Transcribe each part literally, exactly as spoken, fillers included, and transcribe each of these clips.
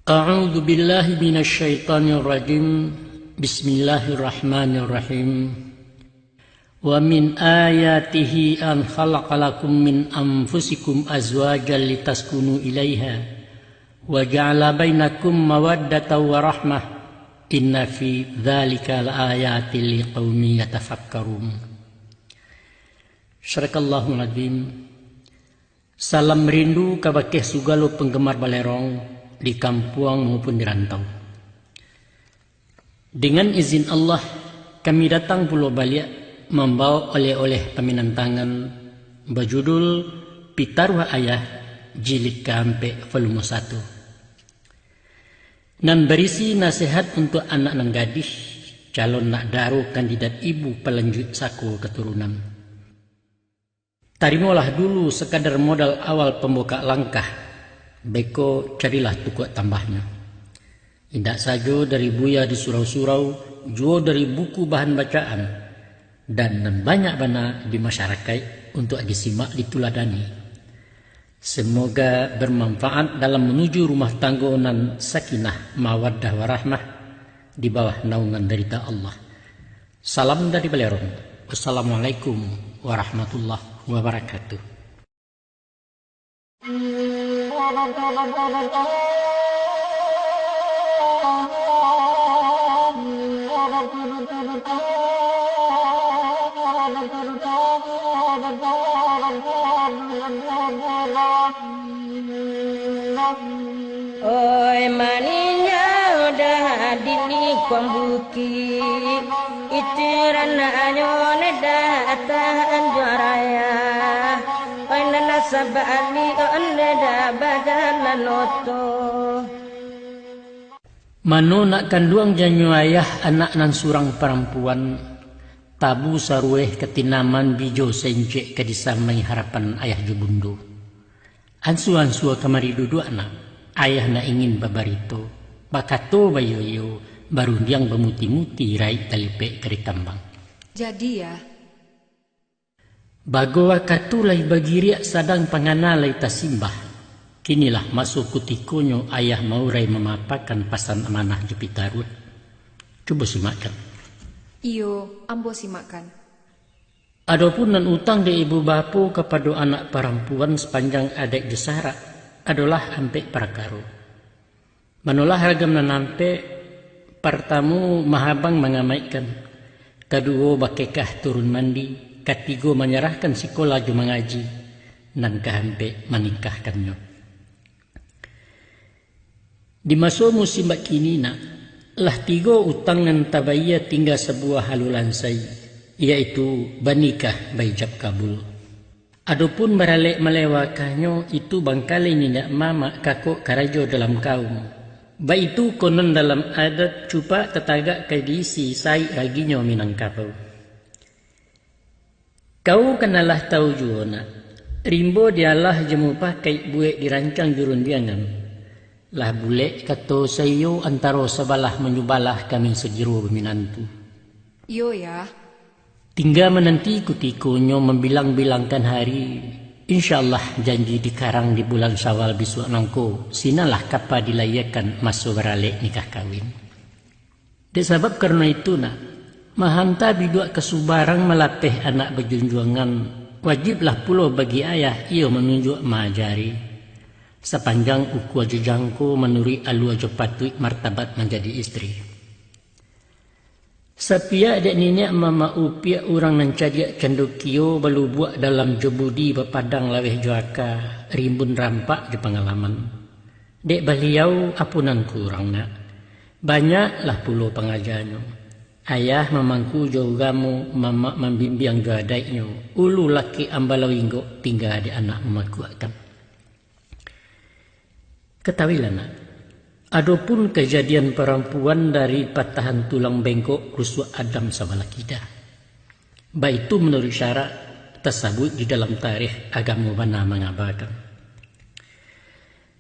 أعوذ بالله من الشيطان الرجيم. بسم الله الرحمن الرحيم. ومن آياته أن خلق لكم من أنفسكم أزواجا لتسكنوا إليها وجعل بينكم مودة ورحمة إن في ذلك لآيات لقوم يتفكرون. صدق الله العظيم. Salam rindu kabake sagalo panggamar Balerong di kampuang maupun di rantau. Dengan izin Allah, kami datang pulo baliak mambaok oleh-oleh paminantangan bajudul Pitaruah Ayah jilid kaampek volume satu, nan barisi nasihat untuak anak nan gadih, calon nak daro kandidat ibu palanjuik sako katurunan. Tarimolah dulu sakadar modal awal pambukak langkah, beko carilah tukuak tambahnyo. Indak sajo dari buya di surau-surau, juo dari buku bahan bacaan, dan nan banyak bana di masyarakaik untuak disimak dituladani. Semoga bermanfaat dalam manuju rumah tanggo nan sakinah, mawaddah, warahmah di bawah naungan darita Allah. Salam dari Balerong. Wassalamualaikum warahmatullahi wabarakatuh. Oi, maninjau dah di lingkuang bukik, itu ranaknyo dah tanjuang raya. Oi, nan sabali onde dah bajalan oto. Mano nak kanduang janyo ayah anak nan surang parampuan, tabu sarueh ka tinaman bijo sencek ka disamai harapan ayah jo bundo. Ansua-ansua kamari duduak nak, ayah nak ingin babarito, bakato baiyo-iyo, barundiang bamuti-muti raik talipek ka dikambang. Jadi, Yah? Bago wakatu lai bagiriak sadang pangana lai tasimbah. Kinilah maso kutikonyo ayah maurai mamapakan pasan amanah jo pitaruah. Cubo simakkan. Iyo, ambo simakkan. Adopun nan utang dek ibu bapo kapado anak parampuan sapanjang adaik jo sarak, adolah ampek parakaro. Manolah ragam nan ampek, partamo, mahabang mangamaikkan, kaduo, bakekah turun mandi, katigo, manyarahkan sikola jo mangaji, nan kaampek, manikahkannyo. Di maso musim bakini nak, lah tigo utang nan tabayia tingga sabuah alulansai, yaitu banikah baijab kabul. Adopun baralek malewakannyo itu bangkalai niniak mamak kakok karajo dalam kaum. Baitu konon dalam adat cupak tatagak ka diisi saik raginyo Minangkabau. Kau kan alah tau juo nak, rimbo dialah jo mupakaik buek dirancang jo rundiangan. Lah bulek kato saiyo antaro sabalah manyubalah kami sagiro baminantu. Iyo, Yah. Tingga mananti kutikonyo mambilang-bilangkan hari, insya Allah janji dikarang di bulan Syawal bisuak nangko, sinanlah kapa dilayiekan maso baralek nikah kawin. Dek sabab karano itu nak, mahanta biduak ka subarang malapeh anak bajunjuangan, wajiblah pulo bagi ayah iyo manunjuak maajari, sapanjang ukua jo jangko manuruik alua jo patuik martabat manjadi istri. Sapiak dek niniak mamak upiak urang nan cadiak candokio balubuak dalam jo budi bapadang laweh jo aka, rimbun rampak jo pangalaman. Dek baliau apo nan kurang nak, banyaklah pulo pangajanyo. Ayah mamangku jo ugamo, mamak mambimbiang jo adaiknyo, ulu lakek ambalau inggok tingga dek anak mamakuakkan. Katahuilah nak, adopun kajadian parampuan dari patahan tulang bengkok rusuak adam sabalah kida, baitu manuruik syarak tasabuik di dalam tarikh agamo bana mangabakan.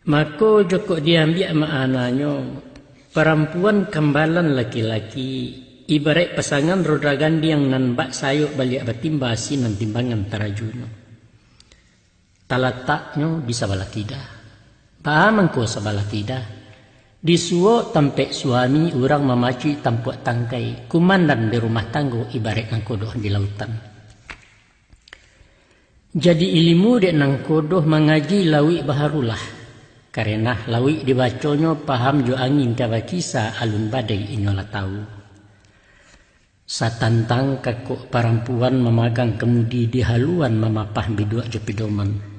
Mako jokok diambiak maknanyo, parampuan kambalan laki-laki, ibaraik pasangan roda gandiang nan bak sayok baliak batimba sinan timbangan tarajunyo. Talataknyo di sabalah kida. Baa mangko sabalah kida? Di suok tampek suami urang mamacuik tampuak tangkai, kumandan di rumah tanggo ibaraik nangkodoh di lautan. Jadi ilimu dek nangkodoh mangaji lauik baharulah, karena lauik dibaconyo paham jo angin ka bakisa alun badai inyo lah tawu. Satantang kakok parampuan mamagang kamudi di haluan mamapah biduak jo pidoman.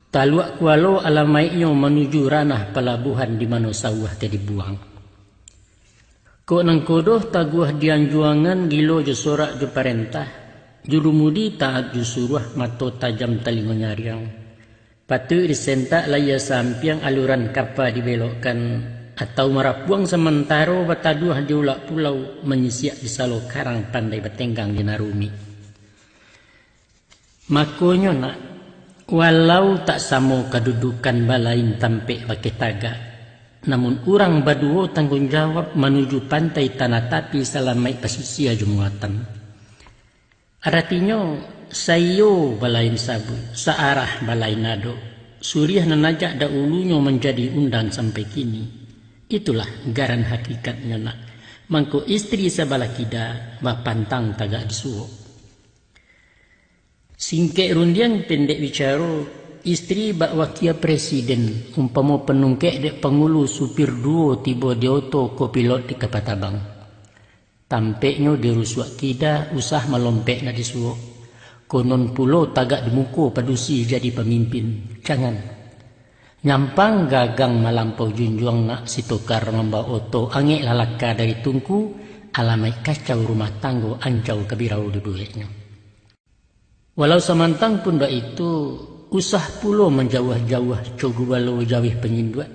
Taluak kualo alamaiknyo manuju ranah palabuhan di mano sauah tadi buang. Kok nangkodoh taguah di anjuangan gilo jo sorak jo parentah, jurumudi taat jo suruah mato tajam talingo nyariang. Patuik disentak layia sampiang aluran kapa dibelokkan, atau marapuang samantaro bataduah di ulak pulau manyisiak di salo karang pandai batenggang di narumi. Makonyo nak, walau tak samo kadudukan balain tampek bakeh tagak, namun urang baduo tangguang jawab manuju pantai tanah tapi salamaik pasisia jo muatan. Aratinyo, saiyo balain sabuik, saarah balain adok, suriah nan ajak daulunyo manjadi undang sampai kini. Itulah garan hakikatnyo nak. Mangko istri sabalah kida bapantang tagak di suok. Singkek rundiang pendek bicaro, istri bak wakia presiden, umpamo panungkek dek pangulu supir duo tibo di oto kopilot di kapa tabang. Tampeknyo di rusuak kida usah malompek nak di suok. Konon pulo tagak di muko padusi jadi pamimpin. Jangan. Nyampang gagang malampau junjuang nak sitokar mambao oto angek lalaka dari tungku, alamaik kacau rumah tanggo ancau kabirau dudueknyo. Walau samantang pun baitu, usah pulo manjauah-jauah co gubalo jauah panyinduak.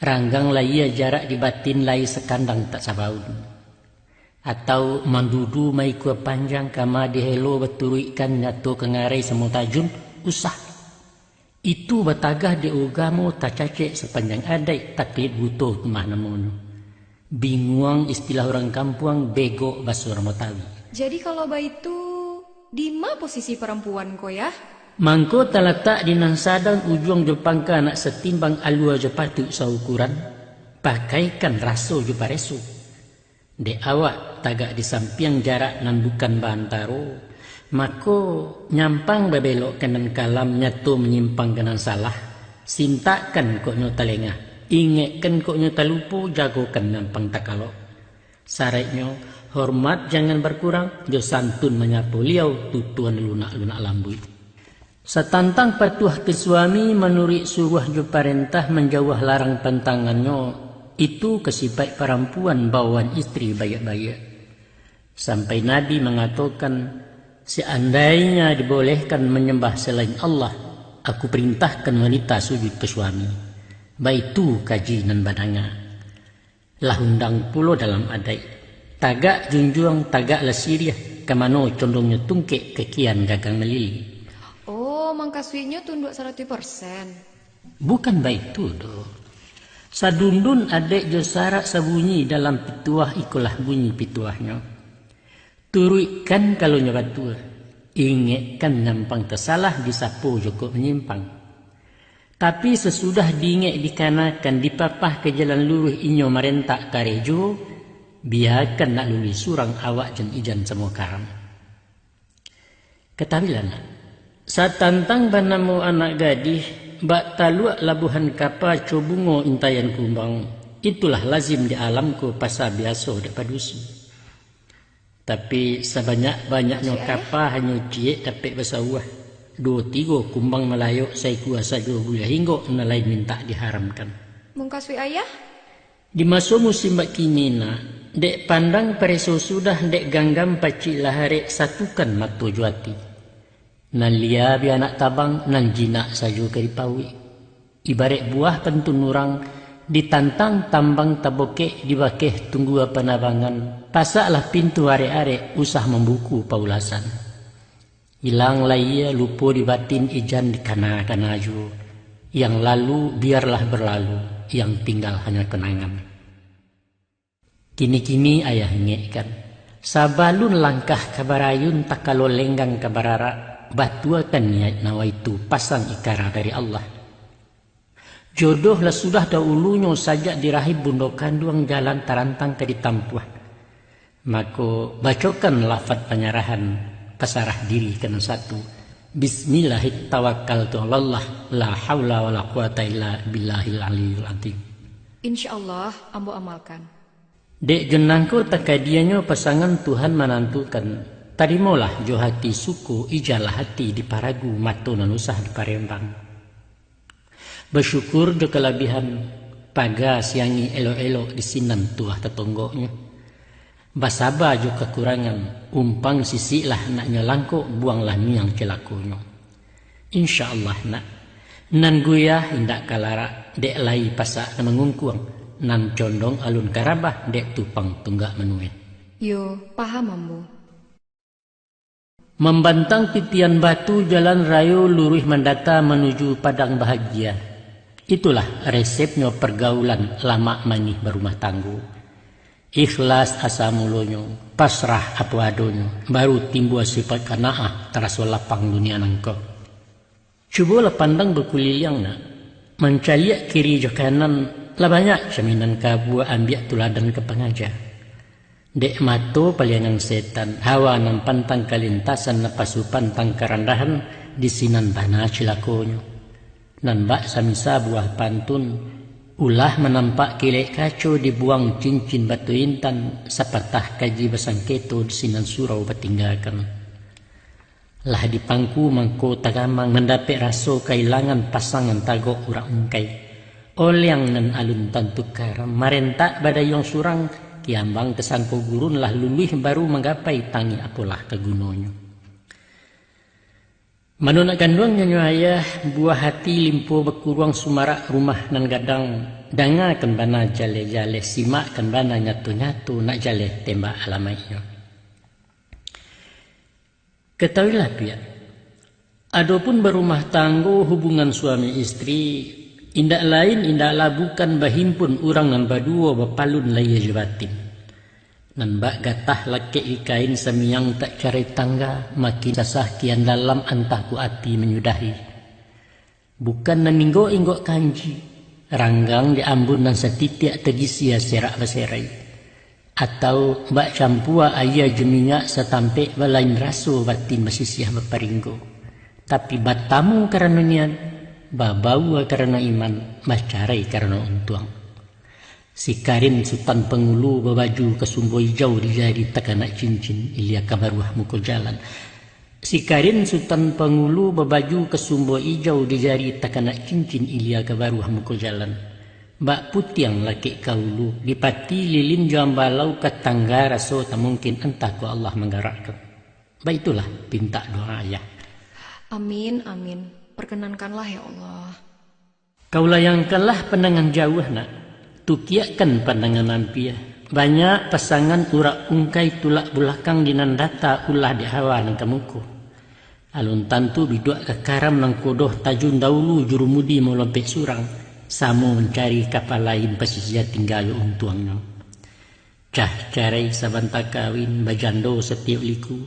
Ranggang layia jarak di batin lai sakandang tak sabaun. Atau mandudu maikua panjang kama dihelo baturuikkan nyato ka ngarai samo tajun, usah. Itu batagah dek ugamo tacacek sapanjang adaik taklid buto tu mah namonyo. Binguang istilah urang kampuang begok baso urang Batawi. Jadi kalau baitu, di ma posisi parampuan ko yah? Mangko talatak di nan sadang ujuang jo pangka nak satimbang alua jo patuik saukuran, pakaikan raso jo pareso. Dek awak tagak di sampiang jarak nan bukan baantaro, mako nyampang babelok ka nan kalam nyato manyimpang ka nan salah, sintakkan kok nyo talengah, ingekkan kok nyo talupo, jagokan nyampang takalok. Saraiknyo, hormat jangan barkurang, jo santun manyapo liau tutuan lunak-lunak lambuik. Satantang patuah ka suami manuruik suruah jo parentah manjauah larang pantangannyo, itu ka sipaik parampuan bawaan istri baiak-baiak. Sampai Nabi mangatokan, seandainya dibolehkan manyambah salain Allah, aku parintahkan wanita sujud ka suami. Baitu kaji nan badanga. Lah undang pulo dalam adaik. Tagak junjuang, tagaklah siriah, ka mano condongnyo tungkek, ka kian gagang malili. Oh, mangkasuiknyo tunduak saratuih persen. Bukan baitu doh. Sadundun adaik jo sarak sabunyi dalam pituah, ikolah bunyi pituahnyo. Turuikkan kalau nyo batua. Ingekkan nyampang tasalah, disapo jo kok manyimpang. Tapi sasudah diingek dikanakan, dipapah ka jalan luruih inyo marentak kareh juo, biakan nak luluih surang awak jan ijan samo karam. Katahuilah nak, satantang banamo anak gadih, bak taluak labuahan kapa co bungo intaian kumbang, itulah lazim di alam ko, pasa biaso dek padusi. Tapi sabanyak-banyaknyo kapa hanyo ciek dapek basauah. Duo tigo kumbang malayok saikua sajo buliah inggok, nan lain mintak diharamkan. Mungkasuik ayah? Di maso musim bak kini nak, dek pandang pareso sudah, dek ganggam pacik lah arek, satukan mato jo ati. Nan lia bi anak tabang, nan jinak sajo ka dipauik. Ibaraik buah pantun urang, ditantang tambang tabokek, dibakeh tunggua panabangan, pasaklah pintu arek-arek, usah mambuku paulasan. Ilang layia lupo di batin, ijan dikana-kana juo. Yang lalu biarlah berlalu, yang tinggal hanya kenangan. Kini-kini ayah ingekkan, sabalun langkah ka barayun, takalo lenggang ka bararak, batuakan niaik nawaitu, pasang ikara dari Allah. Jodoh lah sudah dahulunyo sajak di rahim bundo kanduang jalan tarantang ka ditampuah. Mako, bacokan lafaz panyarahan, pasarah diri ka nan satu. Bismillahit tawakkaltu alallah, la haula wala quwata illa billahil aliyil azim. Insya Allah, ambo amalkan. Dek jo nangko takadianyo pasangan Tuhan manantukan, tarimolah jo hati suko, ijalah hati diparagu, mato nan usah diparembang. Basyukur jo kalabihan, paga siangi elok-elok di sinan tuah tatonggoknyo. Basaba jo kakurangan, umpang sisiklah naknyo langkok, buanglah miang cilakonyo. Insya Allah nak, nan guyah indak ka larak, dek lai pasak nan mangungkuang, nan condong alun ka rabah, dek tupang tunggak manueh. Yo, paham ambo. Mambantang titian batu jalan rayo luruih mandata manuju padang bahagia. Itulah resepnyo pergaulan lamak manih barumah tanggo. Ikhlas asa mulonyo, pasrah apo adonyo, baru timbua sifat qanaah, taraso lapang dunia nangko. Cubolah pandang bakuliliang nak, mancaliak kiri jo kanan, lah banyak caminan kabua ambiak tuladan ka pangaja. Dek mato paliangan setan, hawa nan pantang kalintasan, napasu pantang karandahan, di sinan bana cilakonyo. Nan bak samisa buah pantun, ulah manampak kilek kaco, dibuang cincin batu intan, sapatah kaji basangketo, di sinan surau batinggakan. Lah dipangku mangko tagamang, mandapek raso kailangan, pasangan tagok urak ungkai. Oliang nan alun tantu karam, marentak badayuang surang, kiambang tasangko gurun, lah luluih baru manggapai, tangih apolah ka gunonyo. Mano nak kanduang nyo ayah, buah hati limpo bakuruang, sumarak rumah nan gadang, dangakan bana jaleh-jaleh, simakkan bana nyato-nyato, nak jaleh tembak alamaiknyo. Katahuilah piak, adopun barumah tanggo, hubungan suami istri, indak lain, indaklah bukan, bahimpun urang nan baduo, bapalun lahia jo batin. Nan bak gatah lakek di kain, samiang tak carai tangga, makin sasah kian dalam, antah ko ati manyudahi. Bukan nan inggok-inggok kanji, ranggang di ambun nan satitiak, tagisia serak baserai. Atau bak campua aia jo minyak, satampek balain raso, batin basisiah baparinggo. Tapi batamu karano niat, babaua karano iman, bacarai karano untuang. Sikarin Sutan Pangulu, babaju kasumbo ijau, di jari takanak cincin, ilia ka baruah muko jalan. Sikarin Sutan Pangulu, babaju kasumbo ijau, di jari takanak cincin, ilia ka baruah muko jalan. Bak putiang lakek ka ulu, dipati lilin jo ambalau, ka tangga raso tamungkin, antah ko Allah manggarakkan. Baitulah pintak doa ayah. Amin, amin. Perkenankanlah ya Allah. Kau layangkanlah pandangan jauah nak, tukiakkan pandangan ampia. Banyak pasangan urak ungkai, tulak bulakang di nan data, ulah dek hawa nan ka muko. Alun tantu biduak ka karam, nangko doh tajun daulu, jurumudi malompek surang, samo mancari kapal lain, pasisia tingga jo untuangnyo. Cah carai sabanta kawin, bajando satiok liku.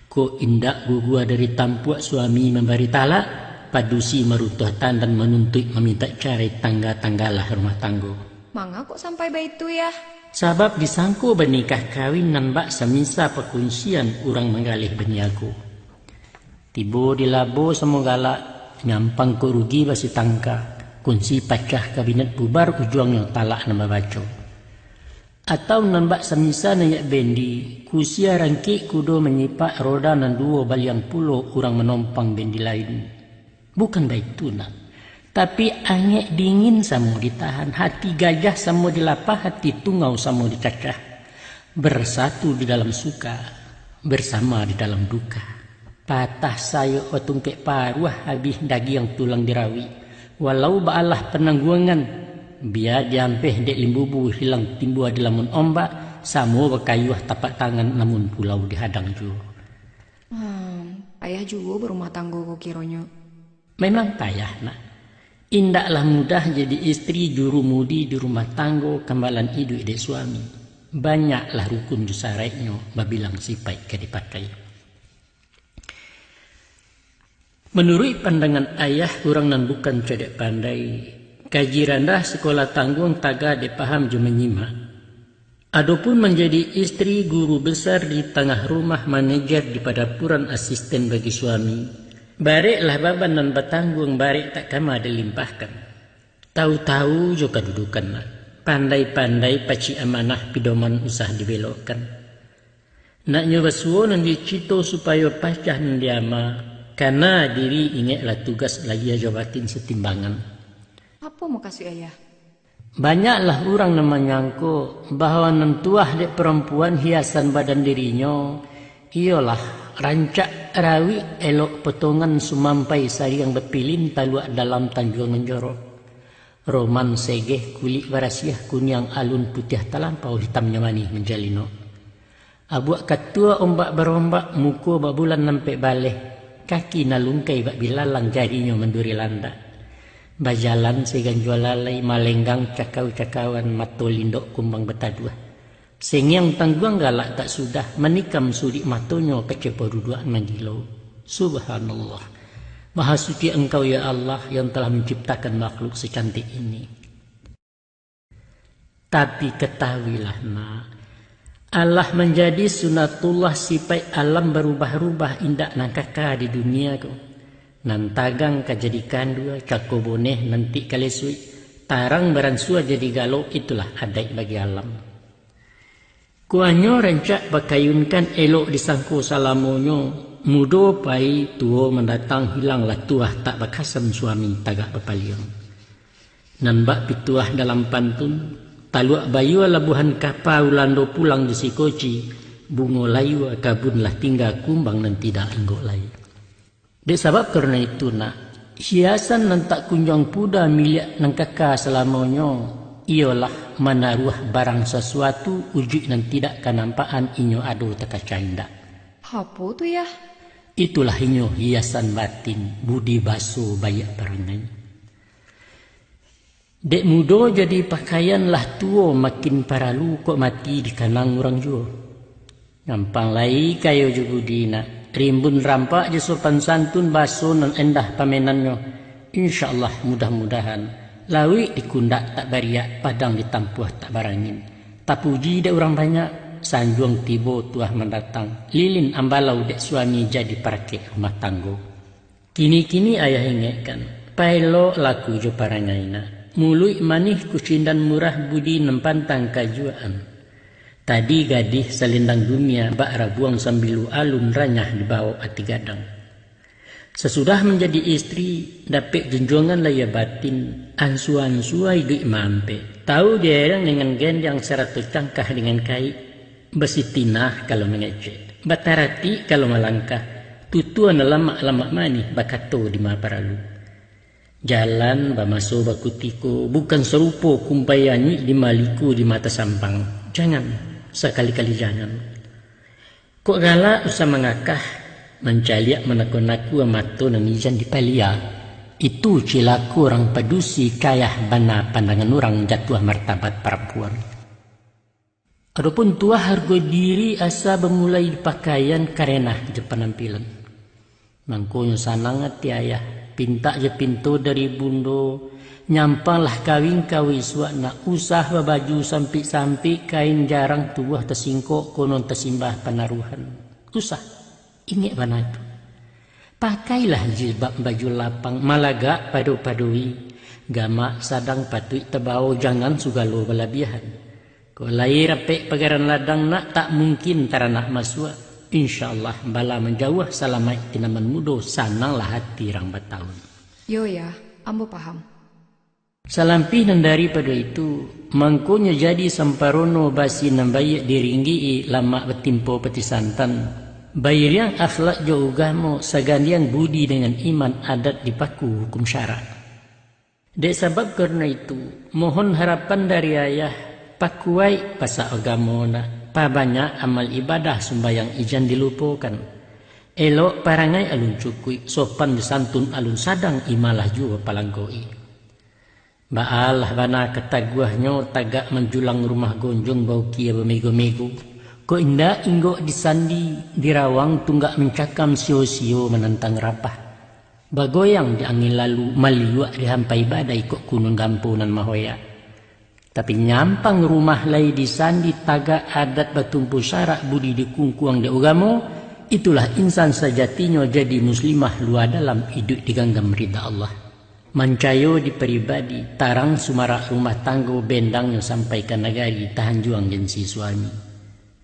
Kok indak gugua dari tampuak, suami mambari talak, padusi maruntuah tandan, manuntuik mamintak carai, tangga-tanggalah rumah tanggo. Manga kok sampai baitu, Yah? Sabab disangko banikah kawin, nan bak samisa pakunsian, urang manggaleh baniago. Tibo di labo samo galak, nyampang kok rugi basitangka, kunsi pacah kabinet bubar, ujuangnyo talak nan babaco. Atau nan bak samisa naiak bendi, kusia rangkik kudo manyipak, roda nan duo baliang pulo, urang manompang bendi lain. Bukan baitu nak, tapi angek dingin samo ditahan, hati gajah samo dilapah, hati tungau samo dicacah. Bersatu di dalam suka, bersama di dalam duka. Patah sayok batungkek paruah, habih dagiang tulang dirawik. Walau baalah panangguangan, bia diampeh dek limbubu, hilang timbua dilamun ombak, samo bakayuah tapak tangan, namun pulau dihadang juo. Hmm, payah juo barumah tanggo ko kironyo. Memang payah nak. Indaklah mudah jadi istri, jurumudi di rumah tanggo, kambalan iduik dek suami. Banyaklah rukun jo saraiknyo, babilang sipaik ka dipakai. Manuruik pandangan ayah, urang nan bukan codek pandai, Kaji randah sikolah tangguang taga dek paham jo manyimak. Adopun manjadi istri guru besar di tangah rumah, manajer di padapuran, asisten bagi suami, bareklah baban nan batangguang, barek tak kama dilimpahkan. Tahu-tahu jo kadudukan nak, pandai-pandai pacik amanah, pidoman usah dibelokkan. Naknyo basuo nan dicito supayo pacah nan diama, kana diri ingeklah tugas, lahia jo batin satimbangan. Apo mukasuik Ayah? Banyaklah urang nan manyangko bahwa nan tuah dek parampuan hiasan badan dirinyo, iyolah rancak rawik elok potongan sumampai sariang bapilin taluak dalam tanjuang nan jorok. Roman segeh kulik barasiah kuniang alun putiah talampau hitamnyo manih manjalinok. Abuak katua ombak barombak, muko bak bulan nampek baleh, kaki nan lungkai bak bilalang, jarinyo manduri landak. Bajalan se ganjua lalai, malenggang cakau-cakauan, mato lindok kumbang bataduah. Sengiang tangguang galak tak sudah, manikam sudik matonyo kacepo duduak manggilo. Subhanallah. Maha suci Engkau, ya Allah, yang telah menciptakan makhluk secantik ini. Tapi ketahuilah, nak, alah manjadi sunatullah, sipaik alam barubah-rubah, indak nan kaka di dunia ko. Nan tagang ka jadi kandua, cako boneh nanti ka lesuik, tarang baransua jadi galok, itulah adaik bagi alam. Kuahnyo rancak bakayunkan, elok disangko salamonyo, mudo pai tuo mandatang, hilanglah tuah tak bakasan, suami tagak bapaliang. Nan bak pituah dalam pantun, taluak bayua labuahan kapa, Ulando pulang di sikoci, bungo layua kabun lah tingga, kumbang nan tidak inggok lai. Dek sabab karano itu, nak, hiasan nan tak kunjuang puda miliak nan kaka salamonyo, iyolah manaruah barang sasuatu, ujuik nan tidak kanampakan, inyo ado takaca indak. Apo tu, Yah? Itulah inyo hiasan batin, budi baso, baiak parangai. Dek mudo jadi pakaian, lah tuo makin paralu, kok mati dikanang urang juo. Gampang lai kayo jo budi, nak, rimbun rampak jo sopan santun, baso nan endah pamenannyo. Insya Allah, mudah-mudahan, lauik di kundak tak bariak, padang ditampuah tak barangin. Tapuji dek urang banyak, sanjuang tibo tuah mandatang, lilin ambalau dek suami, jadi parakek rumah tanggo. Kini-kini Ayah ingekkan, paelok laku jo parangai, nak. Muluik manih kucindan murah, budi nan pantang kajuaan. Tadi gadih salendang dunia, bak rabuang sambilu alun, ranyah dibawok ati gadang. Sasudah manjadi istri, dapek junjuangan lahia batin, ansua-ansua iduik maampek. Tahu dierang dengan gendiang, sarato cangkah dengan kaik. Basitinah kalau mangecek, bataratik kalau malangkah, tutua nan lamak-lamak manih, bakato dima paralu. Jalan bamaso bakutiko, bukan sarupo kumpai anyuik, di maliku di mata sampang. Jangan, sakali-kali jangan. Kok galak usah mangakah, mancaliak manakua-nakua, mato nan ijan dipalia. Itu cilako urang padusi, kayah bana pandangan urang, jatuah martabat parampuan. Adopun tuah hargo diri, asa bamulai di pakaian, karenah jo panampilan. Mangkonyo sanang ati Ayah, pintak jo pinto dari bundo, nyampanglah kawin ka isuak, nak, usah babaju sampik-sampik, kain jarang tubuah tasingkok, konon tasimbah panaruhan. Usah. Ingek bana tu. Pakailah jilbab baju lapang, malagak pado-padoi, gamak sadang patuik tabao, jangan sugalo balabiahan. Kok lai rapek pagaran ladang, nak, tak mungkin taranak masuak. Insya Allah, bala manjauah, salamaik tinaman mudo, sananglah hati rang bataun. Yo, Yah, ambo paham. Salampih nan daripado itu, mangkonyo jadi samparono basi nan baiak diringgi-i, lamak batimpo pati santan, bairiang akhlak jo ugamo, sagandiang budi dengan iman, adat dipaku hukum syarak. Dek sabab karano itu, mohon harapan dari Ayah, pakuaik pasak agamo nak, pabanyak amal ibadah, sumbayang ijan dilupokan. Elok parangai alun cukuik, sopan jo santun alun sadang, imalah juo palangkoi. Baalah bana kataguahnyo, tagak manjulang rumah gonjong, baukia bamego-mego. Kok indak inggok disandi, dirawang tunggak mancakam, sio-sio manantang rapah. Bagoyang di angin lalu, maliuak dihampai badai kok kunun gampo nan mahoyak. Tapi nyampang rumah lai disandi, tagak adat batumpu syarak, budi dikungkuang dek ugamo, itulah insan sajatinyo jadi muslimah lua dalam, iduik diganggam rida Allah. Mancayo di paribadi, tarang sumarak rumah tanggo, bendangnyo sampai ka nagari, tahanjuang gengsi suami.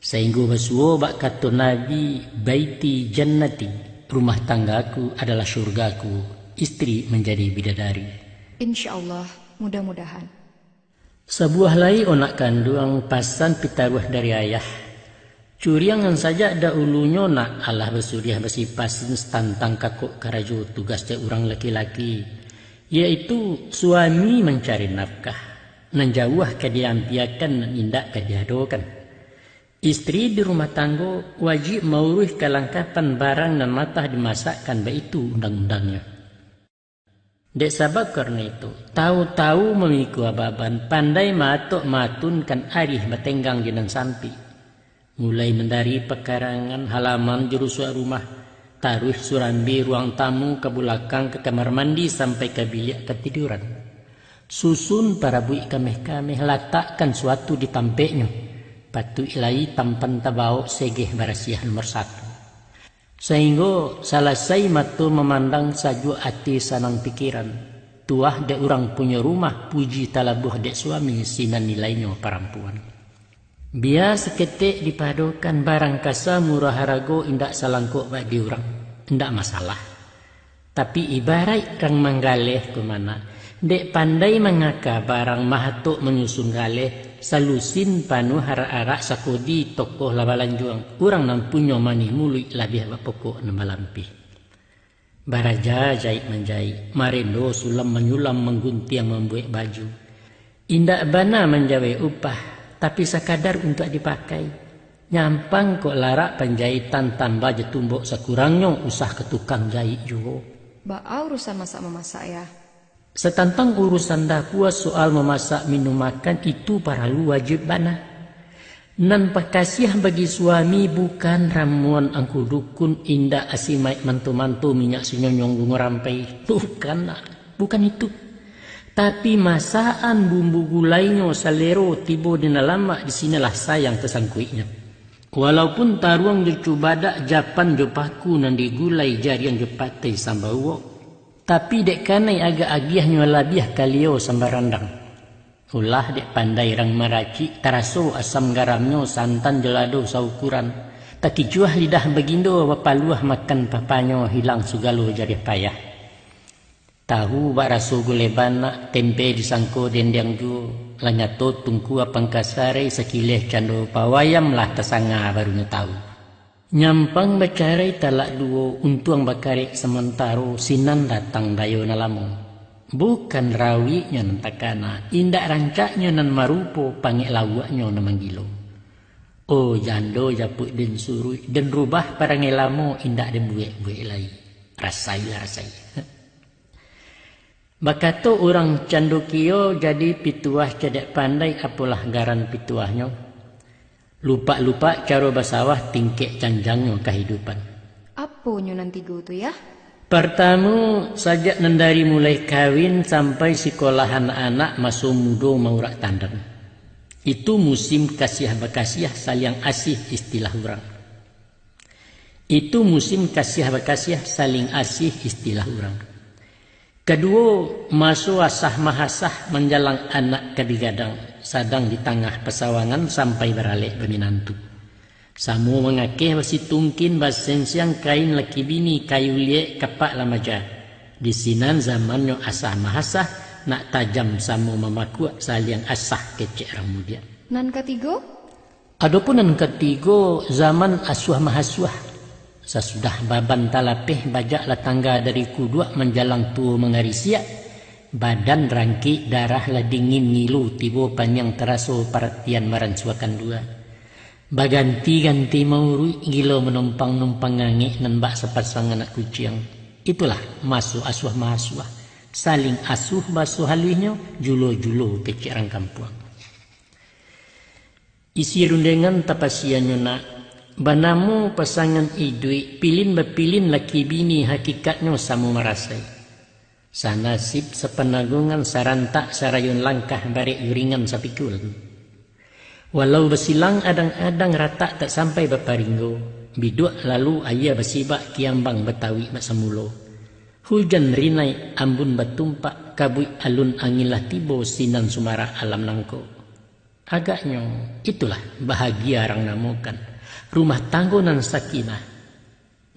Sainggo basuo bak kato Nabi, "Baiti jannati, rumah tanggaku adalah syurgaku, istri manjadi bidadari." Insya Allah, mudah-mudahan. Sabuah lai onak kanduang, pasan pitaruah dari ayah. Curiang nan sajak daulunyo nak alah basuriah basipasin tantang kakok karajo tugas dek urang laki-laki, yaitu suami mancari nafkah, nan jauah ka diampiakan, nan indak ka diadokan. Istri di rumah tanggo wajib mauruih kalangkapan barang nan matah dimasakkan, baitu undang-undangnyo. Dek sabab karano itu, tahu-tahu mamikua baban, pandai maatok maatunkan arih batenggang di nan sampik. Mulai mandari pakarangan, halaman, jo rusuak rumah, taruih surambi, ruang tamu, ka bulakang, ka kamar mandi, sampai ka biliak katiduran. Susun parabuik kameh-kameh, latakkan suatu di tampeknyo. Patuik lai tampan tabawok, segeh barasiah nomor satu. Sainggo salasai mato mamandang, sajuak ati sanang pikiran. Tuah dek urang punyo rumah, puji talabuah dek suami, sinan nilainyo parampuan. Bia saketek dipadokan, barang kasa murah harago, indak salangkok bak di urang, indak masalah. Tapi ibaraik rang manggaleh ko mah nak, dek pandai mangaka barang, mahatok manyusun galeh, salusin panuah arak-arak, sakodi tokoh lah balanjuang, urang nan punyo manih muluik, labiah bak pokok nan balampih. Baraja jaik manjaik, marendo sulam manyulam, mangguntiang mambuek baju. Indak bana manjawek upah, tapi sakadar untuak dipakai. Nyampang kok larak panjaitan, tambah jo tumbok sakurangnyo, usah ka tukang jaik juo. Baa urusan masak-mamasak, Yah? Satantang urusan dapua, soal mamasak minum makan, itu paralu wajib bana. Nan pakasiah bagi suami bukan ramuan angku dukun, indak asimaik manto-manto, minyak sinyonyong, bungo rampai. Bukan, nak. Bukan itu. Tapi masakan bumbu gulainyo, salero tibo di nan lamak, di sinilah sayang tasangkuiknyo. Walaupun taruang jo cubadak, japan jo paku nan digulai, jariang jo patai sambawok, tapi dek kanai agak agiahnyo, labiah kalio sambarandang. Ulah dek pandai rang maracik, taraso asam garamnyo, santan jo lado saukuran. Takicuah lidah bagindo, bapaluah makan papanyo, hilang sagalo jarih payah. Tahu bak raso gulai banak, tempe disangko dendeng juo, lah nyato tungku apang kasarai, sakileh cando pawayam, lah tasanga barunyo tahu. Nyampang bacarai talak duo, untuang bakarek samantaro, sinan datang dayo nan lamo. Bukan rawiknyo nan takana, indak rancaknyo nan marupo, pangek lauaknyo nan manggilo. Oh jando japuik den suruik, den rubah parangai lamo, indak den buek-buek lai. Rasailah, rasai. Bakato urang candokio, jadi pituah cadiak pandai, apolah garan pituahnyo. Lupak-lupak caro basawah, tingkek janjangnyo kahidupan. Aponyo nan tigo tu, Yah? Partamo, sajak nan dari mulai kawin sampai sikolah anak-anak, maso mudo maurak tandan. Itu musim kasiah-bakasiah, saliang asih istilah urang. Itu musim kasiah-bakasiah, saling asih istilah urang. Kaduo, maso asah-mahasah, manjalang anak ka digadang, sadang di tangah pasawangan, sampai baralek baminantu. Samo mangakeh basitungkin, basensiang kain laki bini, kayu liek kapak lamaja. Di sinan zamannyo asah-mahasah, nak tajam samo mamakuak, saliang asah kecek rang mudiak. Nan katigo? Adopun nan katigo, zaman asuah-mahasuah. Sasudah baban talapeh, bajak lah tangga dari kuduak, manjalang tuo mangarisiak, badan rangkik, darah lah dingin, ngilu tibo paniang, taraso paratian maransuakan dua. Baganti-ganti mauruik, gilo manumpang-numpang, ngangek nan bak sapasang anak kuciang. Itulah maso asuah-mahasuah, saling asuh baso haluihnyo, julo-julo kecek rang kampuang. Isi rundengan tapasiannyo nak, Banamo pasangan iduik, pilin bapilin laki bini, hakikatnyo samo marasai. Sanasib sapananggungan, sarantak sarayun langkah, barek juringan sapikul. Walau basilang adang-adang, ratak tak sampai baparinggo, biduak lalu aia basibak, kiambang batawik bak samulo. Hujan rinai, ambun batumpak, kabuik alun angin lah tibo, sinan sumarak alam nangko. Agaknyo itulah bahagia rang namokan rumah tanggo nan sakinah,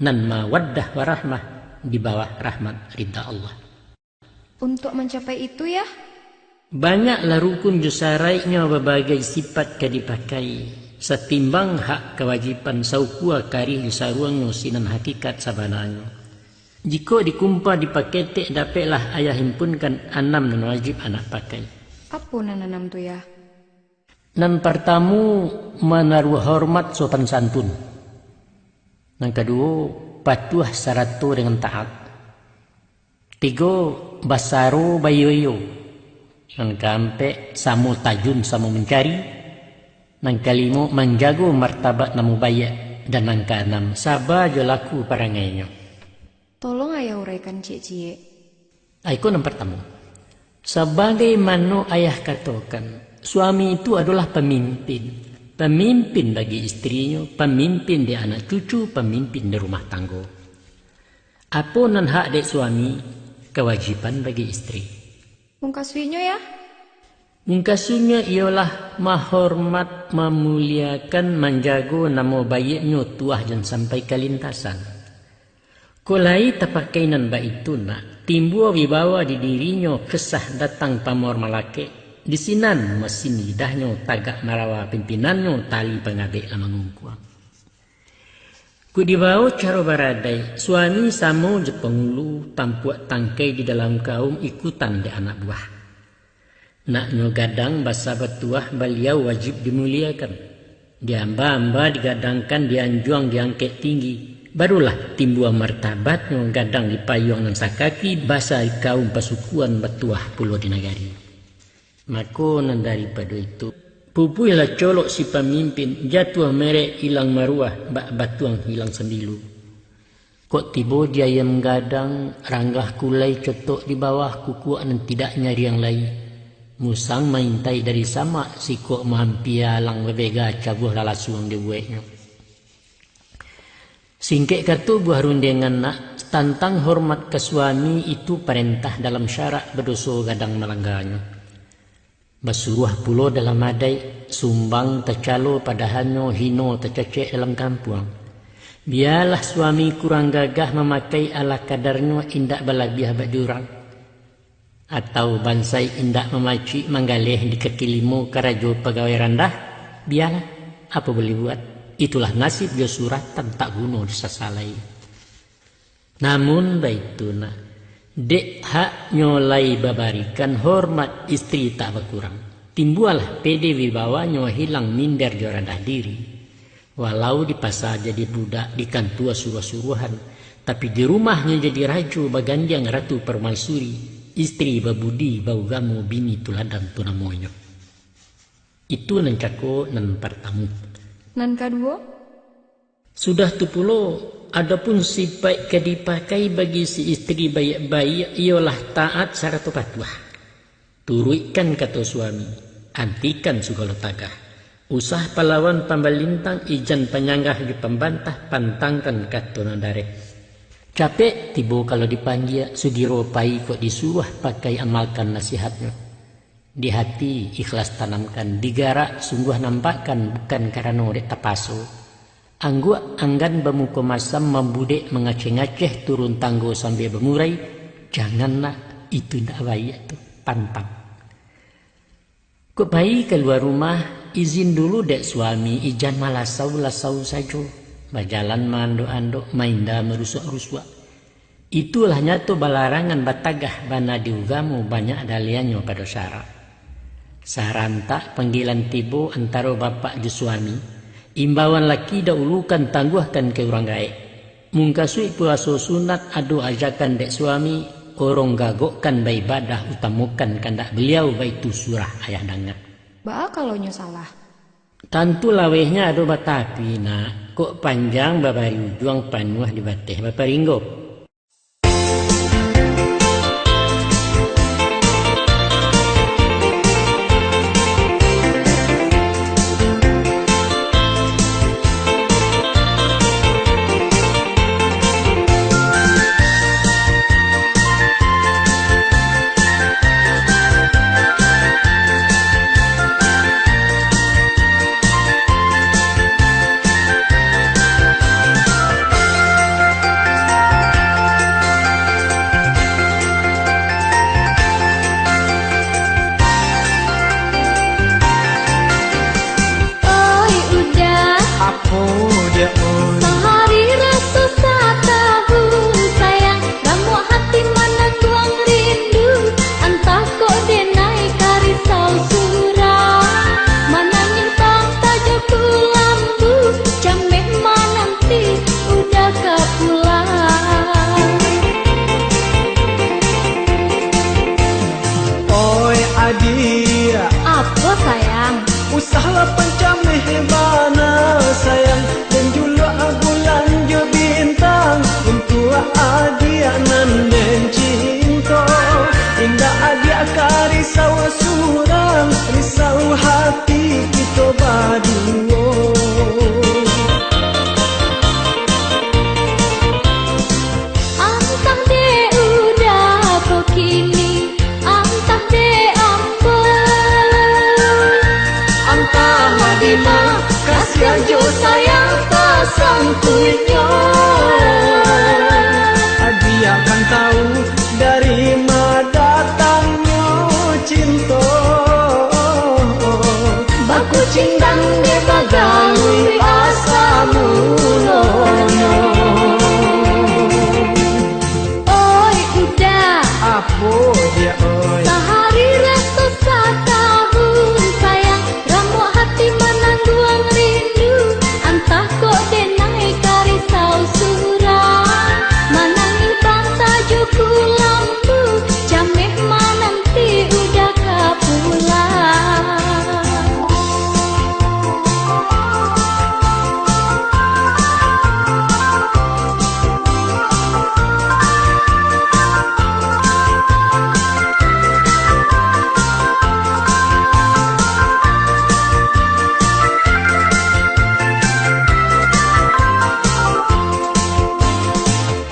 nan mawaddah warahmah di bawah rahmat ridha Allah. Untuk mencapai itu, Yah? Banyaklah rukun jo saraiknyo, babagai sipat ka dipakai, satimbang hak kawajiban, saukua karih jo saruangnyo, sinan hakikat sabananyo. Jikok dikumpa dipaketek, dapeklah ayah himpunkan anam nan wajib anak pakai. Apo nan anam tu, Yah? Nan partamu, manaruah hormat sopan santun. Nan kaduo, patuah sarato dengan taat. Tigo, basaro baiyo-iyo. Nan kaampek, samo tajun samo mancari. Nan kalimo, manjago martabat namo baiak. Dan nan kaanam, saba jo laku parangainyo. Tolong Ayah uraikan ciek-ciek. Iko nan partamo. Sabagaimano Ayah katokan, suami itu adolah pamimpin. Pamimpin bagi istrinyo, pamimpin di anak cucu, pamimpin di rumah tanggo. Apo nan hak dek suami, kawajiban bagi istri. Mungkasuiknyo, Yah? Mungkasuiknyo iyolah mahormat, mamuliakan, manjago namo baiaknyo, tuah jan sampai kalintasan. Kok lai tapakai nan baitu nak, timbua wibawa di dirinyo, kesah datang pamawar malakek, di sinan masin lidahnyo, tagak marawa pimpinannyo, tali pangabek lah mangungkuang. Kok dibawo caro baradai, suami samo jo pangulu, tampuak tangkai di dalam kaum, ikutan dek anak buah. Naknyo gadang basa batuah, baliau wajib dimuliakan. Diamba-amba digadangkan, dianjuang diangkek tinggi, barulah timbua martabatnyo, gadang di payuang nan sakaki, basa di kaum pasukuan, batuah pulo di nagari. Mako nan daripado itu, pupuihlah colok si pamimpin, jatuah merek ilang maruah, bak batuang hilang sambilu. Kok tibo di ayam gadang, ranggah kulai cotok di bawah, kukuak nan tidak nyariang lai. Musang maintai dari samak, sikok maampia alang babega, cabuah lalasuang dibueknyo. Singkek kato buah rundiangan nak, tantang hormat ka suami itu parentah dalam syarak, badoso gadang malangganyo. Basuruah pulo dalam adaik, sumbang tacalo padahanyo, hino tacacek dalam kampuang. Bialah suami kurang gagah mamakai ala kadarnyo, indak balabiah bak di urang. Atau bansaik indak mamacik manggaleh di kaki limo karajo pagawai randah, bialah, apo buliah buat, itulah nasib jo suratan tak guno disasalai. Namun baitu nak, dek haknyo lai babarikan, hormat istri tak bakurang. Timbualah pede wibawanyo, hilang minder jo randah diri. Walau di pasa jadi budak, di kantua suruah-suruahan, tapi di rumahnyo jadi rajo, bagandiang ratu parmaisuri, istri babudi, baugamo, bini tuladan tu namonyo. Itu nan cako nan partamu. Nan kaduo? Sudah tu pulo, adopun sipaik ka dipakai bagi si istri baiak-baiak, iyolah taat sarato patuah. Turuikkan kato suami, antikan sagalo tagah. Usah palawan pambalintang, ijan panyanggah jo pambantah, pantangkan kato nan dareh. Capek tibo kalau dipanggia, sugiro pai kok disuruah, pakai amalkan nasihatnyo. Di hati ikhlas tanamkan, di garak sungguah nampakkan, bukan karano dek tapaso. Angguak anggan bamuko masam, mambudek mangaceh-ngaceh, turun tanggo sambia bamurai, jangan nak, itu indak baiak tu, pantang. Kok pai kalua rumah, izin dulu dek suami, ijan malasau-lasau sajo, bajalan maandok-andok, mainda marusuak-rusuak. Itulah nyato balarangan, batagah bana di ugamo, banyak daliannyo pado syarak. Sarantak panggilan tibo antaro bapak jo suami, imbauan laki daulukan, tangguahkan ka urang gaek. Mungkasuik puaso sunat, ado ajakan dek suami, orong gagokkan baibadah, utamokan kandak baliau, baitu surah ayah danga. Baa kalau nyo salah? Tantu lawehnya ado batapi, nak. Kok panjang babari ujuang, panuah di bateh baparinggok. Oi, udah. Apo dia, oi? Sahari raso satahun, sayang. Ramuak hati manangguang rindu, antah kok denai ka risau surang. Manangih banta jo kulambu, cameh mananti udah ka pulang. Oi, adiak. Apo, sayang? Usahlah pancameh bana, sayang, den juluak bulan jo bintang, untuak adiak nan den cinto. Indak adiak ka risau surang, risau hati kito baduo. Antah dek udah ko kini, antah dek ambo. Antahlah dima, kasian jo sayang tasangkuiknyo. Adiak kan tau dari ma datangnyo cinto. Bakucing dan dek bagalui asa mulonyo. Oi, udah. Apo dia, oi? Sahari raso satahun, sayang. Ramuak hati manangguang rindu, antah kok denai ka risau surang. Manangih banta jo kulambu, cameh mananti udah ka pulang.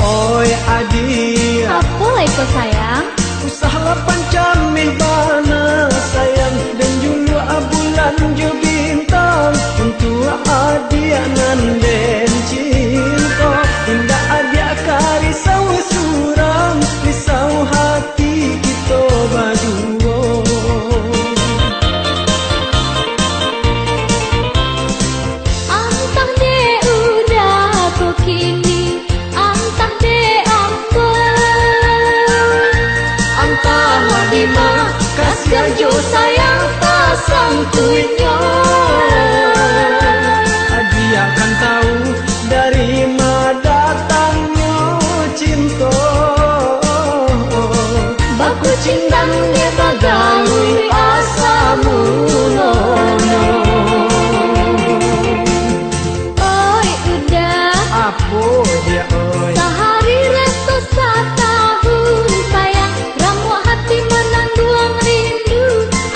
Oi, adiak. Apo lai ko, sayang? Usahlah pancameh bana, sayang, den juluak bulan jo bintang, untuak adiak nan den cinto. Indak adiak ka risau surang, risau hati kito baduo. Antah dek udah ko kini, antah dek ambo. Antahlah dima, kasian jo sayang tasangkuiknyo. Adiak kan tau dari ma datangnyo cinto. Bakucing dan dek bagalui asa mulonyo. Oi, udah. Apo dia, oi? Sahari raso satahun, sayang. Ramuak hati manangguang rindu,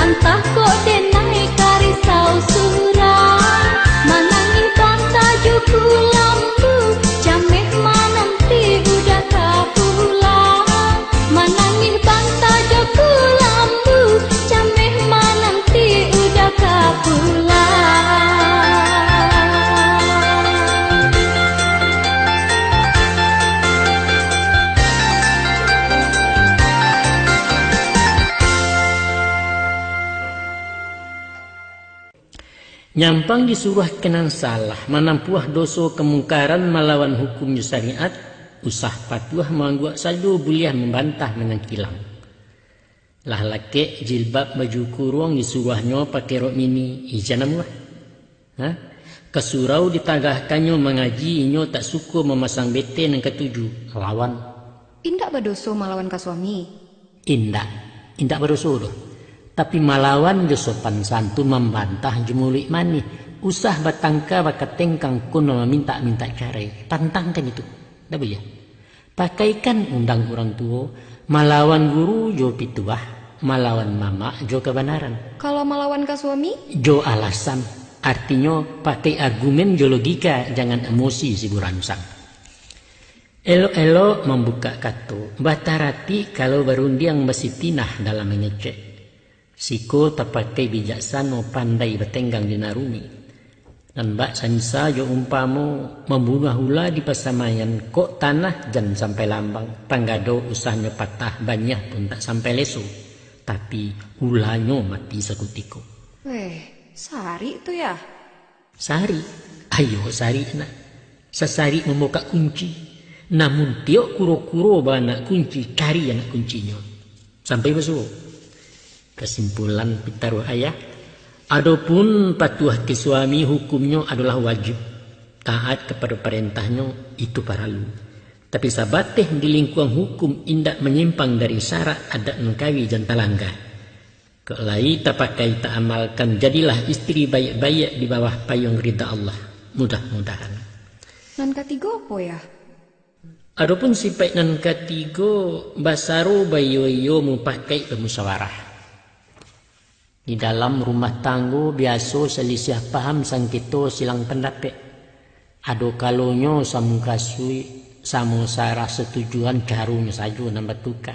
antah kok denai ka risau surang. Manangih banta jo kulambu, cameh mananti udah ka pulang. Manangih banta jo kulambu, cameh mananti udah ka pulang. Nyampang disuruah ka nan salah, manampuah doso kamungkaran, malawan hukum jo syariat, usah patuah maangguak sajo, buliah mambantah manyangkilang. Lah lakek jilbab baju kuruang, disuruahnyo pakai rok mini, ijan amuah. Ha? Ka surau ditagahkannyo mangaji, inyo tak suko mamasang bete nan katuju, lawan. Indak badoso malawan ka suami? Indak, indak badoso doh. Tapi malawan jo sopan santun, mambantah jo muluik manih, Usah batangka bakatengkang, kono mamintak-mintak carai. Tantangkan itu. Ndak buliah. Pakaikan undang urang tuo, malawan guru jo pituah, malawan mamak jo kabanaran. Kalau malawan ka suami? Jo alasan. Artinyo, pakai argumen jo logika, jangan emosi si buransang. Elok-elok mambukak kato, bataratik kalau barundiang, basitinah dalam mangecek. Siko tapakai bijaksano, pandai batenggang di nan rumik. Nan bak sansa jo umpamo, mambunuah ula di pasamaian, kok tanah jan sampai lambang, panggado usahnyo patah, baniah pun tak sampai leso, tapi ulanyo mati sakutiko. Weh, sarik tu yah? Sarik? Ayo sarik nak. Sasarik mamukak kunci. Namun tiok kuro-kuro baanak kunci, cari anak kuncinyo. Sampai basuo. Kasimpulan pitaruah ayah, adopun patuah ka suami hukumnyo adolah wajib, taat kapado parantahnyo itu paralu. Tapi sabateh di lingkuang hukum indak manyimpang dari syarak, adat nan kawi jan talangga. Kok lai tapakai taamalkan, jadilah istri baiak-baiak di bawah payuang rida Allah. Mudah-mudahan. Nan katigo apo yah? Adopun sipaik nan katigo, basaro baiyo-iyo, mupakaik bamusawarah. Di dalam rumah tanggo biaso salisiah paham, sangketo silang pandapek. Ado kalonyo samukasuik, samo sarah satujuan, caronyo sajo nan batuka.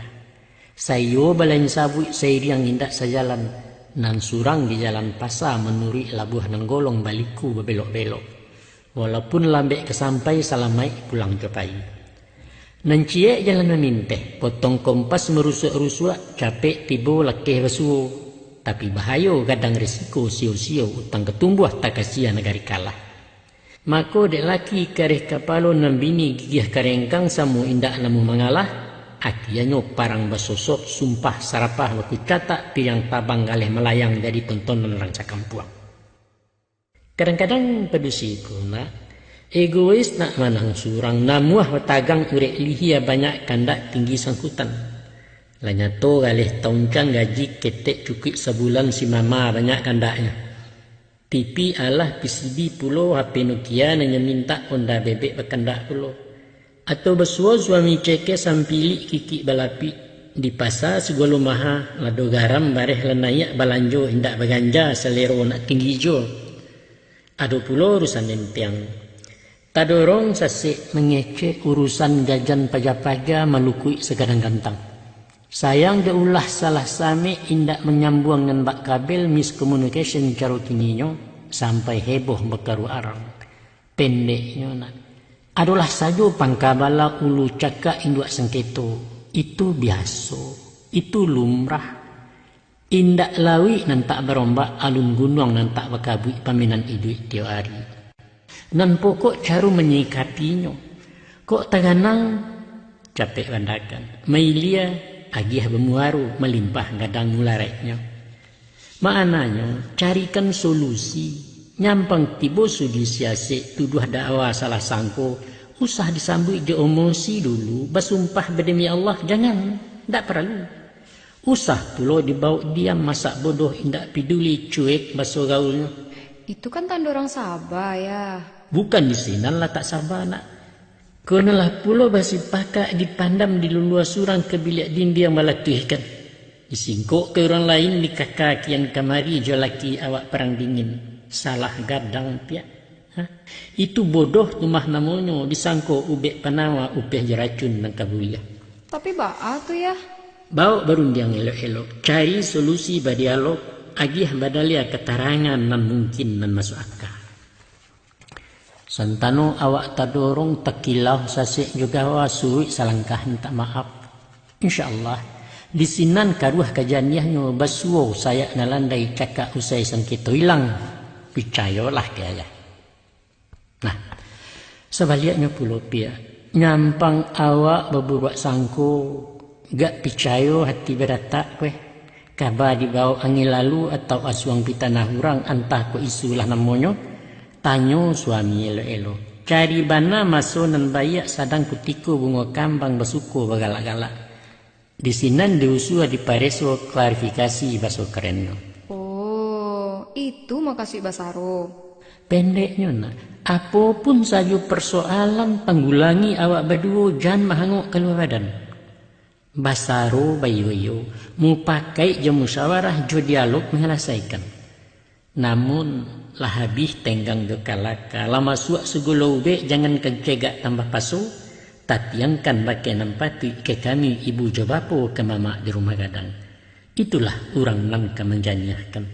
Saiyo balain sabuik, sairiang indak sajalan, nan surang di jalan pasa, manuruik labuah nan golong, baliku babelok-belok. Walaupun lambek ka sampai, salamaik pulang jo pai. Nan ciek jalan maminteh, potong kompas marusuak-rusuak, capek tibo lakeh basuo. Tapi bahayo gadang risiko, sio-sio utang ka tumbuah, takasia nagari kalah. Mako dek laki kareh kapalo, nan bini gigih karengkang, samo indak namuah mangalah, akianyo parang basosok, sumpah sarapah bakucatak, piriang tabang galeh malayang, jadi tontonan urang sakampuang. Kadang-kadang padusi ko nak, egois nak manang surang, namuah batagang urek lihia, banyak kandak tinggi sangkutan. Lah nyato galeh tauncang, gaji ketek cukuik sabulan, si mama banyak kandaknyo. T V alah, P C B pulo, H P Nokia nan nyo mintak, Honda bebek bakandak pulo. Atau basuo suami cekeh, sampilik kikik balapik, di pasa sagalo maha, lado garam bareh lah naiak, balanjo indak baganja, salero nak tinggi juo. Ado pulo urusan empiang. Tadorong sasek mangecek, urusan jajan paja-paja, malukuik sagadang gantang. Sayang dek ulah salah samek, indak manyambuang nan bak kabel, miscommunication caro kininyo, sampai heboh bakaruah arang. Pendeknyo nak, adolah sajo pangka bala, ulu cakak induak sangketo. Itu biaso, itu lumrah. Indak lauik nan tak barombak, alun gunuang nan tak bakabuik, pamainan iduik tiok ari. Nan pokok caro manyikapinyo. Kok taganang, capek bandakan. Mailia, agiah bamuaro, malimpah gadang mularaiknyo. Maknanyo, carikan solusi. Nyampang tibo sudi siasek, tuduah dakwa salah sangko, usah disambuik jo emosi dulu, basumpah bademi Allah, jangan, ndak paralu. Usah pulo dibaok diam, masak bodoh indak piduli, cuek baso gaulnyo. Itu kan tando urang saba, yah. Bukan di sinan latak saba, nak. Konolah pulo basipakak, dipandam dilulua surang, ka biliak dindiang balatuihkan. Disingkok ka urang lain, dikaka kian kamari jo laki awak parang dingin. Salah gadang piak. Ha? Itu bodoh tu mah namonyo, disangko ubek panawa, upeh jo racun nan ka buliah. Tapi baa tu, yah? Baok barundiang elok-elok, cari solusi badialog, agiah badalia katarangan nan mungkin, nan masuak aka. Santano awak tadorong, takilau, sasek jo gawa, suruik salangkah mintak maaf. Insya Allah, di sinan karuah kajaniahnyo, basuo sayak nan landai, cakak usai sangketo ilang. Picayolah ka ayah. Nah, sabaliaknyo pulo piak, nyampang awak baburuak sangko, gak picayo hati badatak kueh. Kaba dibaok angin lalu atau asuang pitanah urang, antah kok isulah namonyo, tanyo suami elok-elok. Cari bana maso nan baiak, sadang kutiko bungo kambang, basuko bagalak-galak. Di sinan diusua dipareso, klarifikasi baso karennyo. Oh, itu makasuik basaro. Pendeknyo nak, apo pun sajo persoalan panggulangi awak baduo, jan mahangok kalua badan. Basaro baiyo-iyo, mupakaik jo musyawarah, jo dialog manyalasaikan. Namun, lah habih tenggang jo kalaka, lah masuak sagalo ubek, jangankan cegak tambah paso, tatiangkan bakeh nan patuik ka kami ibu jo bapo, ka mamak di rumah gadang. Itulah urang nan ka manjaniahkan.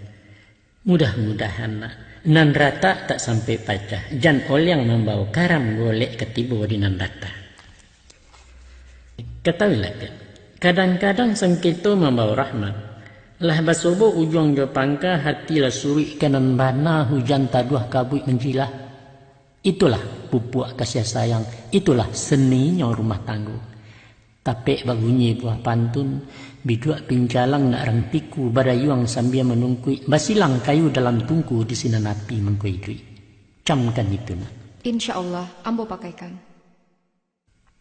Mudah-mudahan nak, nan ratak tak sampai pacah, jan oliang mambawo karam, golek ka tibo di nan datar. Katahuilah, Piak, kadang-kadang sangketo mambawo rahmat. Lah basobo ujuang jo pangka, hati lah suruik ka nan bana, hujan taduah kabuik manjilah. Itulah pupuak kasiah sayang, itulah seninyo rumah tanggo. Tapek babunyi buah pantun, biduak pincalang nak rantiku, badayuang sambia manungkuik, basilang kayu dalam tungku, di sinan api mangko iduik. Camkan itu nak. Insya Allah, ambo pakaikan.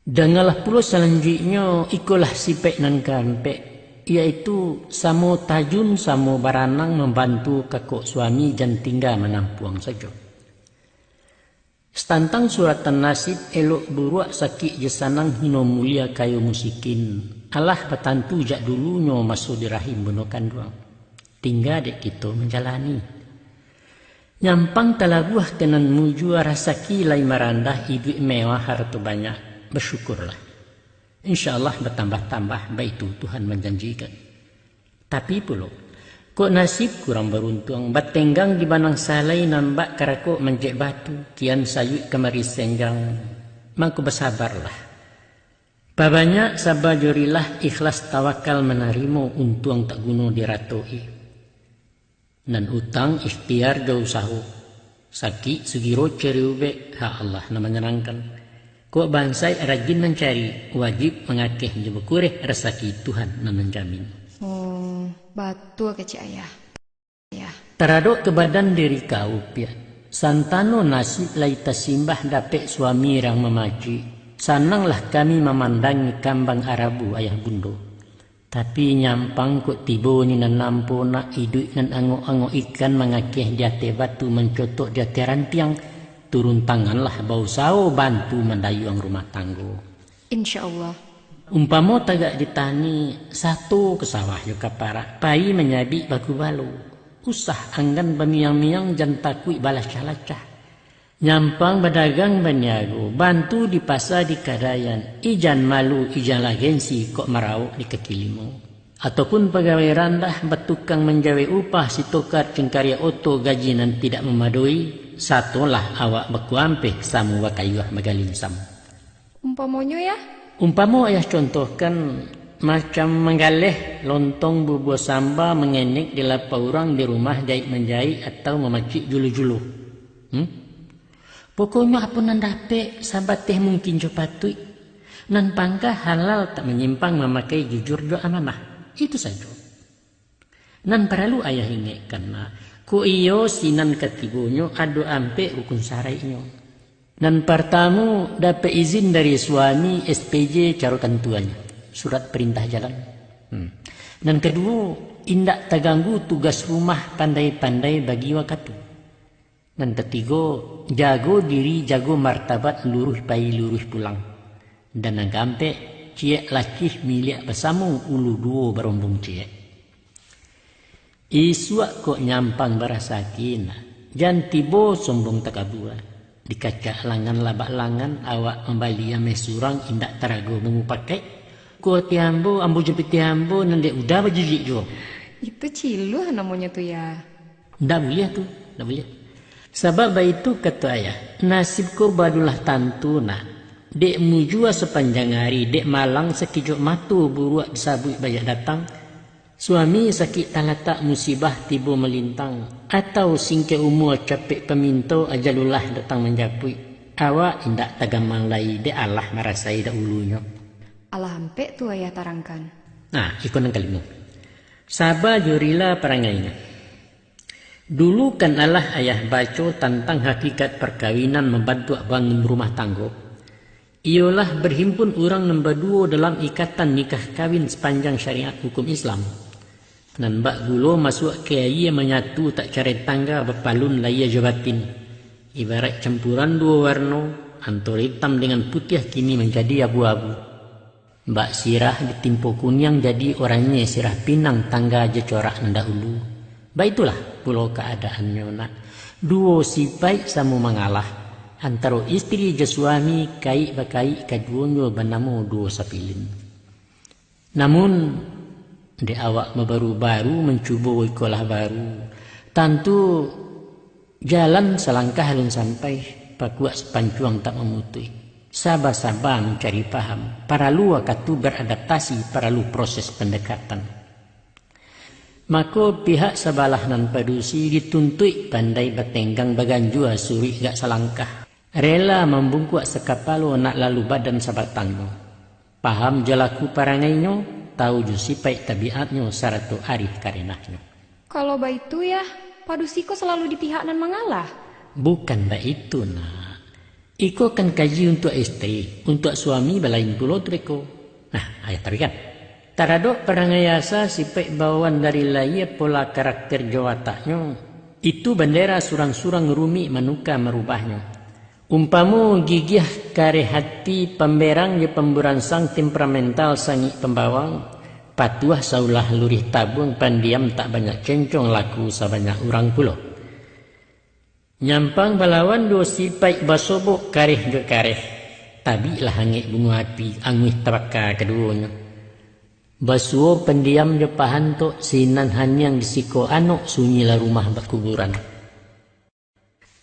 Dangalah pulo salanjuiknyo, ikolah sipaik nan kaampek, yaitu samo tajun, samo baranang, mambantu kakok suami, jan tingga manampuang sajo. Satantang suratan nasib, elok buruak, sakik jo sanang, hino mulia, kayo musikin, alah batantu jak dulunyo, maso di rahim buno kanduang. Tingga dek kito manjalani. Nyampang talabuah ka nan mujua, rasaki lai marandah, iduik mewah, harato banyak, basyukurlah. Insya Allah batambah-tambah, baitu Tuhan manjanjikan. Tapi pulo, kok nasib kurang baruntuang, batenggang di banang salai, nan bak karakok manjek batu, kian sayuik kamari senjang, mangko basabarlah. Pabanyak saba jo rilah, ikhlas tawakal manarimo, untuang tak guno diratoi. Nan utang ikhtiar jo usaho, sakik sugiro cari ubek, hak Allah nan manyanangkan. Kok bansaik rajin mancari, wajib mangakeh jo bakureh, rasaki Tuhan nan manjamin. Oh, batua kecek ayah. Ayah. Taradok ka badan diri kau, Piak. Santano nasib lai tasimbah, dapek suami rang mamacik. Sananglah kami mamandangi kambang arabu ayah bundo. Tapi nyampang kok tibo ni nan ampo nak, iduik nan angok-angok ikan mangakeh di ateh batu, mancotok di ateh rantiang, turun tanganlah bausaho bantu mandayuang rumah tanggo. Insya Allah. Umpamo tagak di tani, sato ka sawah jo ka parak, pai manyabik bagubalo. Usah anggan bamiang-miang, jan takuik balacah-lacah. Nyampang badagang baniago, bantu di pasa di kadaian, ijan malu, ijanlah gengsi, kok marawok di kaki limo. Ataupun pagawai randah, batukang manjawek upah, sitokar cingkariak oto, gaji nan tidak mamadoi, satolah awak bakuampeh, samo bakayuah bagalinsam. Umpamonyo, Yah? Umpamo ayah contohkan, macam manggaleh lontong bubuah samba, mangenek di lapa urang, di rumah jaik manjaik, atau mamacik julu-julu. Hmm? Pokoknyo apo nan dapek, sabateh mungkin jo patuik. Nan pangka halal tak manyimpang, mamakai jujur jo amanah. Itu sajo. Nan paralu ayah ingekkan nak, kok iyo sinan katibonyo ado ampek rukun saraiknyo. Nan partamo, dapek izin dari suami, S P J caro tantuannyo, surat perintah jalan. Hmm. Nan kaduo, indak taganggu tugas rumah, pandai-pandai bagi wakatu. Nan katigo, jago diri, jago martabat, luruih pai, luruih pulang. Dan nan kaampek, ciek lacih miliak basamo, ulu duo barombong ciek. Isuak kok nyampang barasaki nak, jan tibo sombong takabua. Dikacak langan labak langan, awak mambali ameh surang, indak tarago mamupakaik. Kok ati ambo, ambo jo pitih ambo, nan dek uda bajijik juo. Itu ciluah namonyo tu, Yah. Ndak buliah tu, ndak buliah. Sabab baitu kato ayah, nasib ko badulah tantu nak. Dek mujua sapanjang ari, dek malang sakijok mato, buruak disabuik bajak datang. Suami sakik talatak, musibah tibo malintang, atau singkek umua capek paminto, ajalullah datang manjapuik. Awak indak tagamang lai, dek alah marasai dahulunyo. Alah ampek tu ayah tarangkan. Nah, iko nan kalimo. Saba jo rila parangainyo. Dulu kan alah ayah baco tantang hakikat parkawinan mambantuak bangun rumah tanggo, iyolah barhimpun urang nan baduo dalam ikatan nikah kawin sapanjang syariat hukum Islam. Nan bak gulo masuak ka aia manyatu tak carai tangga bapalun lahia jo batin. Ibarat campuran duo warno, antaro itam dengan putiah kini manjadi abu-abu. Bak sirah ditimpo kuniang jadi oranye sirah pinang tangga jo corak nan dahulu. Baitulah pulo kaadaannyo nak. Duo sipaik samo mangalah. Antaro istri jo suami kaik bakaik kaduonyo banamo duo sapilin. Namun, dek awak babaru-baru mancubo iko lah baru, tantu jalan salangkah alun sampai, pakuak sapancuang tak mamutuih. Saba-saba mancari paham, paralu wakatu beradaptasi, paralu proses pendekatan. Mako, pihak sabalah nan padusi dituntuik pandai batenggang baganjua suruik gak salangkah. Rela mambungkuak sakapalo nak lalu badan sabatangnyo. Paham jo laku parangainyo, tahu jo sipaik tabiatnyo sarato arih karenahnyo. Kalau baitu, Yah, padusi ko salalu di pihak nan mangalah? Bukan baitu, nak. Iko kan kaji untuak istri, untuak suami balain pulo tu beko. Nah, ayah taruihkan. Taradok parangai asa sipaik bawaan dari lahia pola karakter jo wataknyo, itu bandera surang-surang rumik manuka marubahnyo. Umpamo gigiah kareh hati pamberang jo pamburansang temperamental sangik pambawang, patuah saulah lurih tabuang pandiam tak banyak cencong laku sabanyak urang pulo. Nyampang balawan duo sipaik basobok kareh jo kareh, tabiklah angek bungo api anguih tabaka kaduonyo. Basuo pandiam jo pahantok sinan haniang di siko anok sunyilah rumah bakuburan.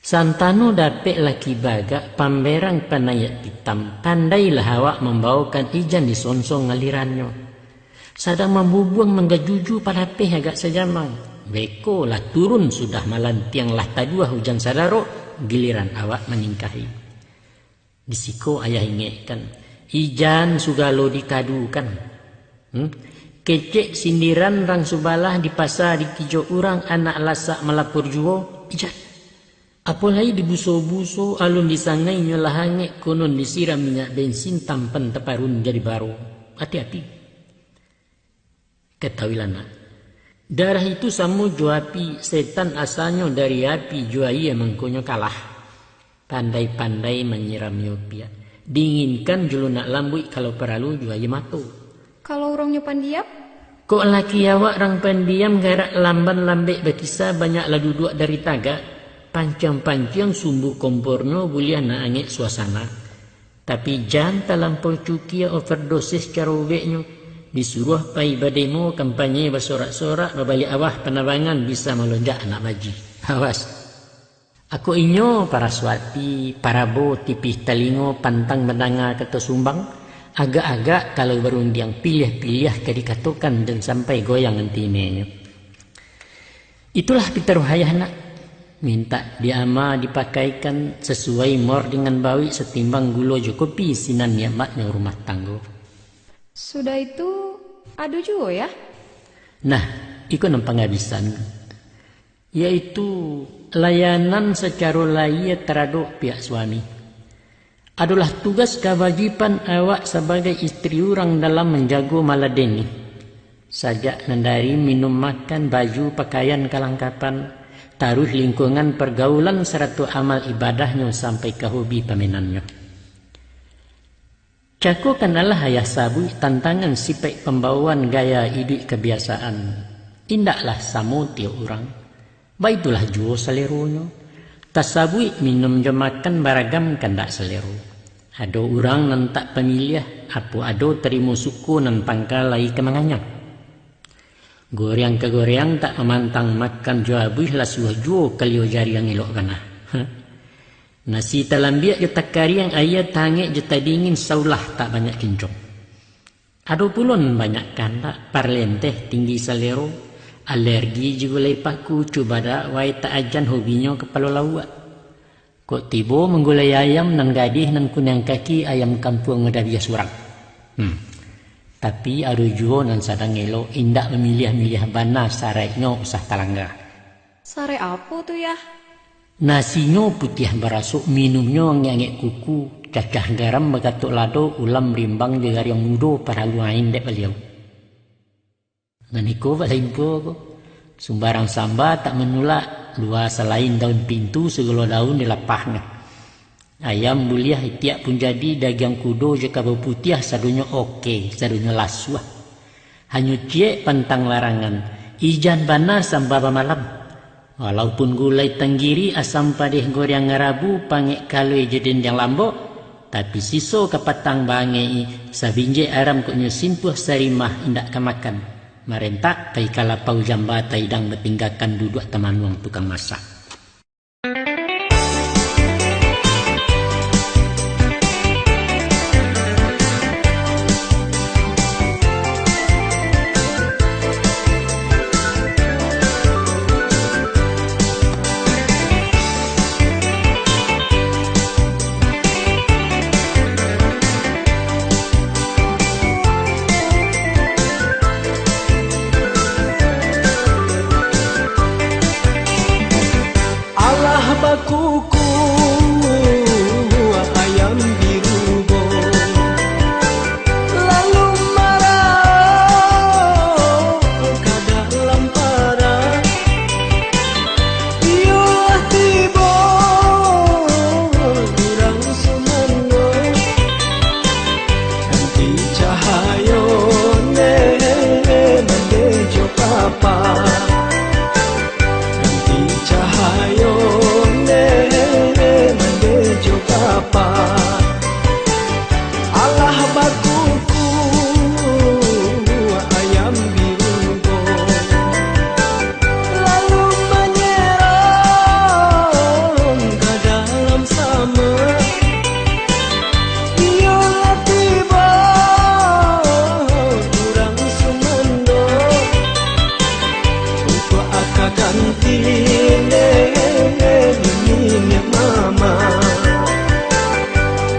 Santano dapek laki bagak pamberang panaiak pitam, pandailah awak mambaokan ijan di sonsong alirannyo. Sadang mambubuang manggajuju palapeh agak sajamang. Beko lah turun sudah malantiang lah taduah ujan sadarok, giliran awak maningkahi. Di siko ayah ingekkan, ijan sugalo dikadukan. Hmm? Kecek sindiran rang subalah di pasa dikijok urang anak lasak malapor juo, ijan. Apo lai dibuso-buso alun disangainyo lah angek konon disiram minyak bensin tampan taparun jadi baro. Ati-ati. Katahuilah nak, darah itu samo jo api, setan asalnyo dari api jo aia mangkonyo kalah. Pandai-pandai manyirami opiak. Dinginkan jo lunak lambuik kalau paralu jo aia mato. Kalau urangnyo pandiam? Kok laki awak rang pandiam garak lamban lambek bakisa banyaklah duduak dari tagak, panciang-panciang sumbu kompornyo buliah nak angek suasana. Tapi jan talampau cukia overdosis carobeknyo, disuruah pai bademo kampanye basorak-sorak babaliak awah panabangan bisa malonjak anak baji. Awas. Ako inyo, para suati, parabo, tipih talingo, pantang mandanga kato sumbang, agak-agak kalau barundiang piliah-piliah ka dikatokan jan sampai goyang antinenyo. Itulah pitaruah ayah nak, mintak diama dipakaikan sasuai mor dengan bawik satimbang gulo jo kopi sinan nikmatnyo rumah tanggo. Sudah itu, ado juo, Yah? Nah, iko nan pangabisan. Yaitu layanan sacaro lahia taradok pihak suami. Adolah tugas kawajiban awak sabagai istri urang dalam manjago maladeni. Sajak nan dari minum makan, baju, pakaian, kalangkapan, taruih lingkungan pargaulan sarato amal ibadahnyo sampai ka hobi pamenannyo. Cako kan alah ayah sabuik tantangan sipaik pambawaan gaya iduik kabiasaan. Indaklah samo tiok urang. Baitulah juo saleronyo. Tasabuik minum jo makan baragam kandak salero. Ado urang nan tak pamiliah, apo ado tarimo suko nan pangka lai ka manganyang. Goreang ka goreang tak mamantang makan jo abuih lah suah juo kalio jariang elok bana. Nasi talambiak jo takariang, aia tangek jo tadingin saulah tak banyak kincong. Ado pulo nan banyak kandak, parlenteh tinggi salero, alergi jo gulai paku, cubadak wae tak ajan hobinyo kapalo lauak. Kok tibo manggulai ayam nan gadih nan kuniang kaki ayam kampuang Madabia surang. Hmm. Tapi ado juo nan sadang elok, indak mamiliah-miliah bana saraiknyo usah talangga. Saraik apo tu, Yah? Nasinyo putiah barasok, minumnyo angek-angek kuku, cacah garam bakatok lado, ulam rimbang jo gariang mudo paralu ain dek baliau. Nan iko bak lain pulo ko. Sumbarang samba tak manulak, lua salain daun pintu, sagalo daun dilapahnyo. Ayam buliah itiak pun jadi, dagiang kudo jo kabau putiah sadonyo oke, sadonyo lasuah. Hanyo ciek pantang larangan, ijan bana samba bamalam. Walaupun gulai tanggiri, asam padeh goreang ngarabu, pangek kalui jo dendiang lambok, tapi siso kapatang baangek i, sabinjek aram kok nyo sintuah sarimah indak ka makan. Marentak pai ka lapau jamba taidang batinggakan duduak tamanuang tukang masak. Alah bakuku ayam di rubo, lalu maraok ka dalam parak. Iyo lah tibo urang sumando, ganti cahayo ne mande jo papa. Ganti cahayo ne mande jo papa. Alah bakuku ayam di rubo, lalu manyerang ka dalam sama. Iyo lah tibo urang sumando, untuak aka ganti ne niniak mama.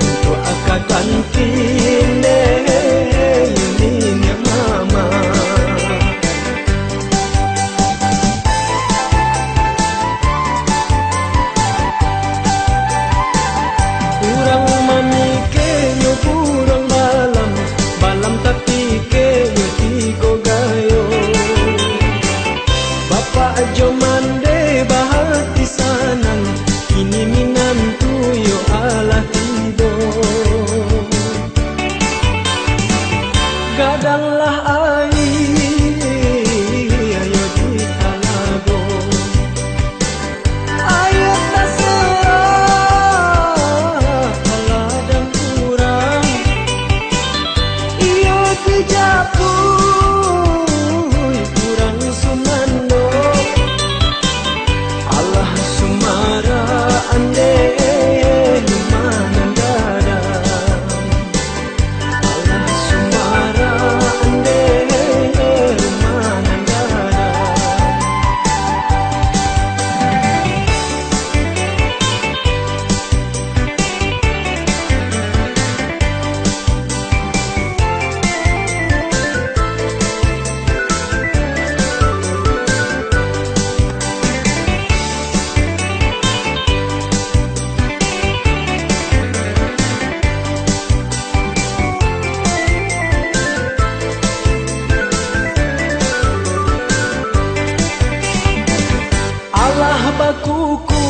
Untuak aka ganti ne niniak mama. Urang mamikeknyo buruang balam, balam tapikeknyo tigo gayo. Bapak jo mande bahati sanang, kini minantu yo alah tibo. Gadanglah aia yo di talago. Aia taserah ka ladang urang. Iyo ka japuik urang sumando. Alah sumaraan deh manandadang. Alah sumaraan deh manandadang. Alah bakuku